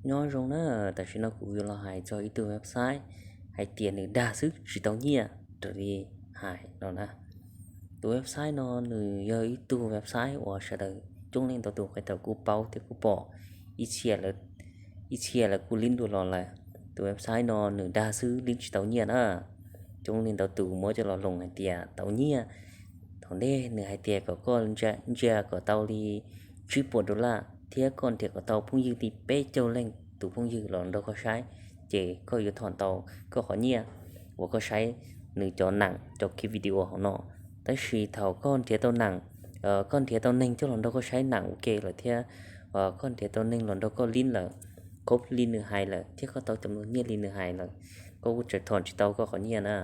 Nyob zoo na, tam sim no kuv yuav los hais txog ib tug website hais tias nws dag xwb tsis tau nyiaj raws li hais no na. Tus website no nws yog ib tug website uas sawv daws coob leej ntau tus qhia tau kuj paub thiab kuj pom, ib txhia lawv kuj lib dua los lawm. Tus website no nws dag xwb lib tsis tau nyiaj na. Coob leej ntau tus muab coj los loos hais tias tau nyiaj. Thaum ntej nws hais tias kom koj ntsia kom tau li tsib puas dollar thiab koj nrhiav kom tau phooj ywg li peb caug leej tus phooj ywg los nrog koj saib, ces koj yuav thom tau koj qhov nyiaj uas koj saib nws cov neeg cov kiv video hauv no. Tab sis thaum koj nrhiav tau neeg, koj nrhiav tau neeg coj los nrog koj saib neeg ua ke lawm thiab koj nrhiav tau neeg los nrog koj lib lawm, koob li nws hais lawm thiab koj tau cov nyiaj li nws hais lawm, koj kuj tseem thom tsis tau koj qhov nyiaj na.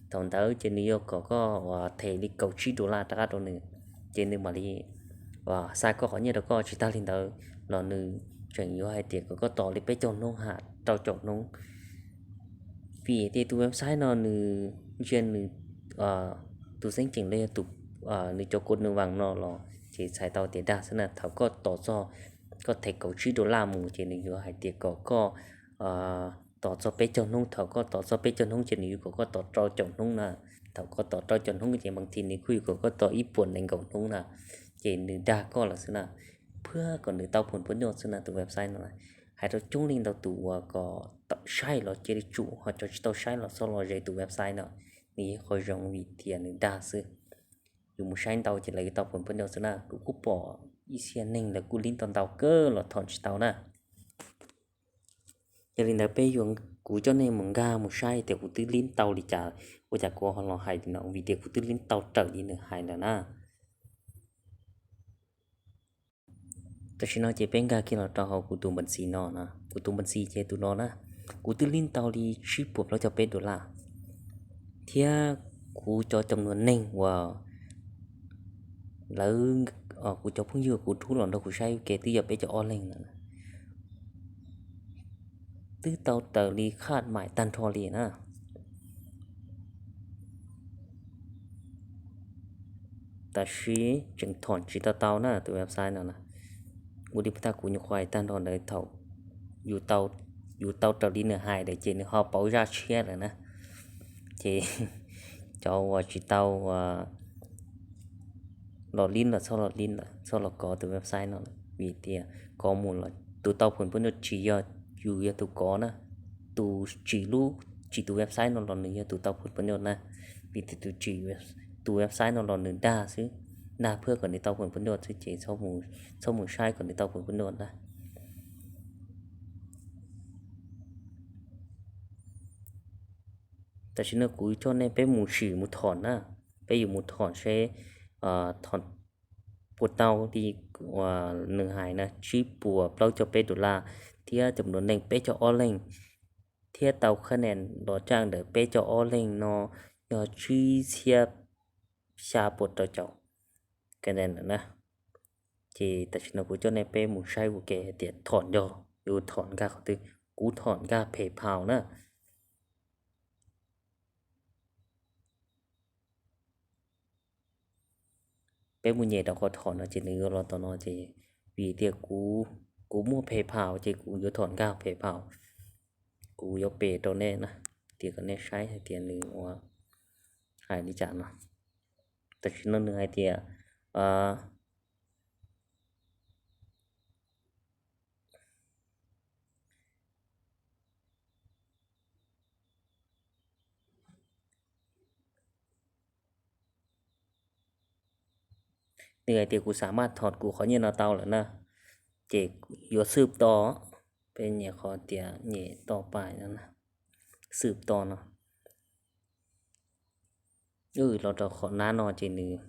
Thaum ntawd ces nws yuav kom koj them li kaum tsib dollar rov qab rau nws, ces nws mam li xa koj qhov nyiaj rau koj. Tsis tag li ntawd los nws tseem yuav hais tias kom koj tos li peb caug hnub ham rau caum hnub. Vim tias tus website no nws ntsia nws tus xeeb ceem los yog tus, nws cov kod nws vaas no los ces txhais tau tias dag xwb na. Thaum koj tos txog, koj them kaum tsib dollar mus ces nws yuav hais tias kom koj tos txog peb caug hnub. Thaum koj tos txog peb caug hnub ces nws yuav kom koj tos rau caum hnub na. Thaum koj tos rau caum hnub ces mas thib nws kuj yuav kom koj tos ib puas nees nkaum hnub na. Ces nws dag koj lawm xwb na, thiab kom nws tau phum pab nyoj xwb na tus website no. Hais rau coob leej ntau tus uas kom tau saib los cia li tsum, ho cov tsis tau saib los txhob los ze tus website no. Nws yog qhov zoo vim tias nws dag xwb. Yus mus saib ntau ces lawv yuav tau phum pab nyoj xwb na. Kuv kuj pom ib txhia neeg lawv kuj lib tau ntau kawg los thom tsis tau na. Yog li ntawd peb yuav, kuv coj nej mus nkag mus saib tias kuv twb lib tau li cas, ua cas kuv ho los hais li no, vim tias kuv twb lib tau raws li nws hais lawm na. Tam sim no ces peb nkag kiag los rau hauv kuv tus npa xis no na, kuv tus npa xis ces tus no na, kuv twb lib tau li tsib puas plaub caug peb dollar, thiab kuv cov cov nua neeg uas lawv, kuv cov phooj ywg kuv rub los nrog kuv saib ua ke twb yog peb caug ob leeg lawm, twb tau raws li khaj maim tag nrho li na. Tab sis tseem thom tsis tau tau na tus website no na. Ua li puag ta kuv nyuam qhuav hais tag nrho ntawd thaum yus tau raws li nws hais lawm ces nws ho pauv zaj tshiab lawm na. Ces cov uas tsis tau los lib los txhob los lib lawm, txhob los kov tus website no lawm, vim tias kov mus los tus tau phum pab nyoj tsis yog yus, yog tus kov na. Tus tsim lub, tsim tus website no los nws yog tus tau phum pab nyoj na. Vim tias tus tsim tus website no los nws dag xwb, dag thiab kom nws tau phum pab nyoj xwb ces txhob mus saib kom nws tau phum pab nyoj na. Tam sim no kuv coj nej peb mus sim mus thom na, peb yuav mus thom seb, thom puas tau li uas nws hais na, tsib puas plaub caug peb dollar, thiab cov nua neeg peb caug ob leeg, thiab tau khaj nees los tsa ntawm peb caug ob leeg no yog tsib txhiab xya puas rau caum khaj nees na. Ces tam sim no kuv coj nej peb mus saib ua ke hais tias thom nco, yuav thom nkag qhov twg. Kuv thom nkag phem phau na. Peb mus nyem rau qhov thom no ces nws yuav los tom no ces, vim tias kuv muaj phem phau ces kuv yuav thom nkag phem phau. Kuv yuav pes rau nej na, tias kom nej saib hais tias nws ua hais li cas no. Tam sim no nws hais tias nws hais tias kuv xav maj thom kuv qhov nyiaj no tau lawm na, ces yuav xwb to, peb nyem qhov tias nyem to pais no, xwb to no. Los rau qhov nab no ces nws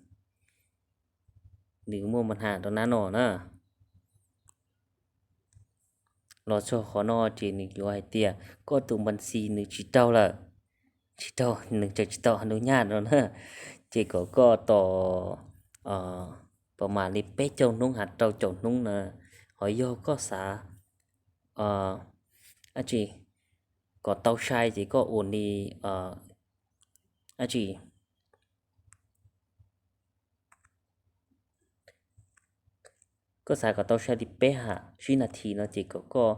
muaj npa has rau nab no na. Los txog qhov no ces nws yuav hais tias koj tus npa xis nws tsis raug lawm, tsis raug, nws tseem tsis tau nws nyaj no na, ces kom koj tos pas mas li peb caug hnub has rau caum hnub na. Ho yog koj xav dab tsi kom tau sai ces koj ua li dab tsi, koj xav kom tau sai li peb ham tsib nas this no ces kom koj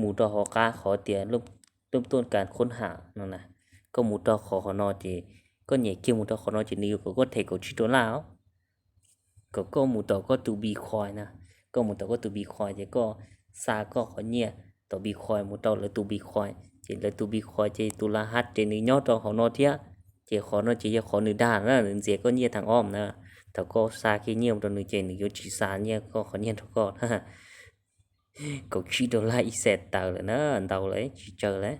mus rau hauv qab qhov tias lub tuaj kas khoob ham no na, koj mus rau qhov qhov no ces koj nyem kiag mus rau qhov no ces nws yuav kom koj them kaum tsib dollar os. Kom koj mus tom koj tus Bitcoin na, koj mus tom koj tus Bitcoin ces koj xa koj qhov nyiaj tom Bitcoin mus rau lawv tus Bitcoin ces lawv tus Bitcoin ces tus laj hab ces nws nyob rau hauv no thiab. Ces qhov no ces yog qhov nws dag na, nws ntxias koj nyiaj thaj ob na. Thaum koj xa kiag nyiaj mus rau nws ces nws yuav tsis xa nyiaj koj qhov nyiaj rau koj na. Kaum tsib dollar ib xees tawm lawm na, ntau lawm tsis tsawg lawm.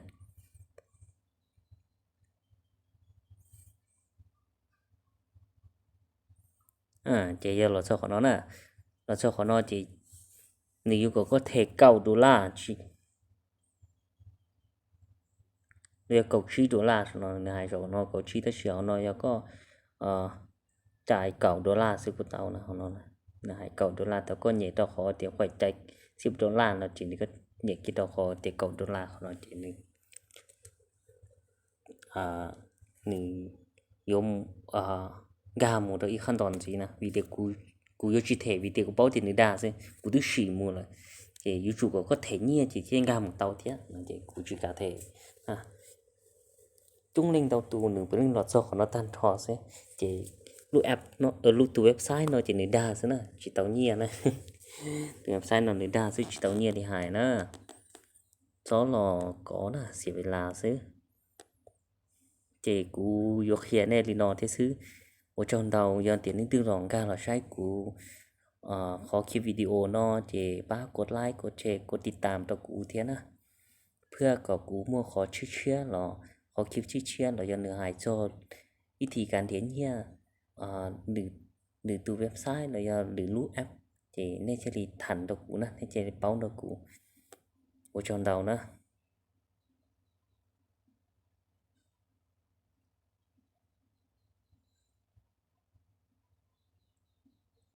Ces yog los txog qhov no na, los txog qhov no ces nws yuav kom koj them kaum dollar, yog kaum tsib dollar no, nws hais zaum no kaum tsib tab sis hauv no yog koj cais kaum dollar xwb kuj tau no. Nws hais kaum dollar thaum koj nyem rau qhov tias koj cais tsib dollar no ces nws, koj nyem kiag rau qhov tias kaum dollar qhov no ces nws nws yuav nkag mus rau ib qhab nto ntxiv na, vim tias kuv yuav tsis them vim tias kuv paub tias nws dag xwb, kuv twb sim mus lawm. Ces yuav tsum kom koj them nyiaj ces thiaj nkag mus tau thiab no ces kuv tsis kam them. Coob leej ntau tus nws puav leej los txog qhov no tag nrho xwb. Ces lub app, lub tus website no ces nws dag xwb na, tsis tau nyiaj na. Tus website no nws dag xwb tsis tau nyiaj li hais na. Txhob los kov na, xiam ves las xwb. Ces kuv yuav qhia nej li no thiab xwb. Ua tsaug ntau, yog tias leej twg los nkag los saib kuv qhov clip video no ces pab kov like, kov share, kov tiv tam rau kuv thiab na, thiab kom kuv muaj qhov tshiab tshiab los, qhov clip tshiab tshiab los yog nws hais txog ib thim kav nrhiav nyiaj, nws tus website los yog nws lub app, ces nej thiaj li tham rau kuv na, nej thiaj li paub rau kuv. Ua tsaug ntau na.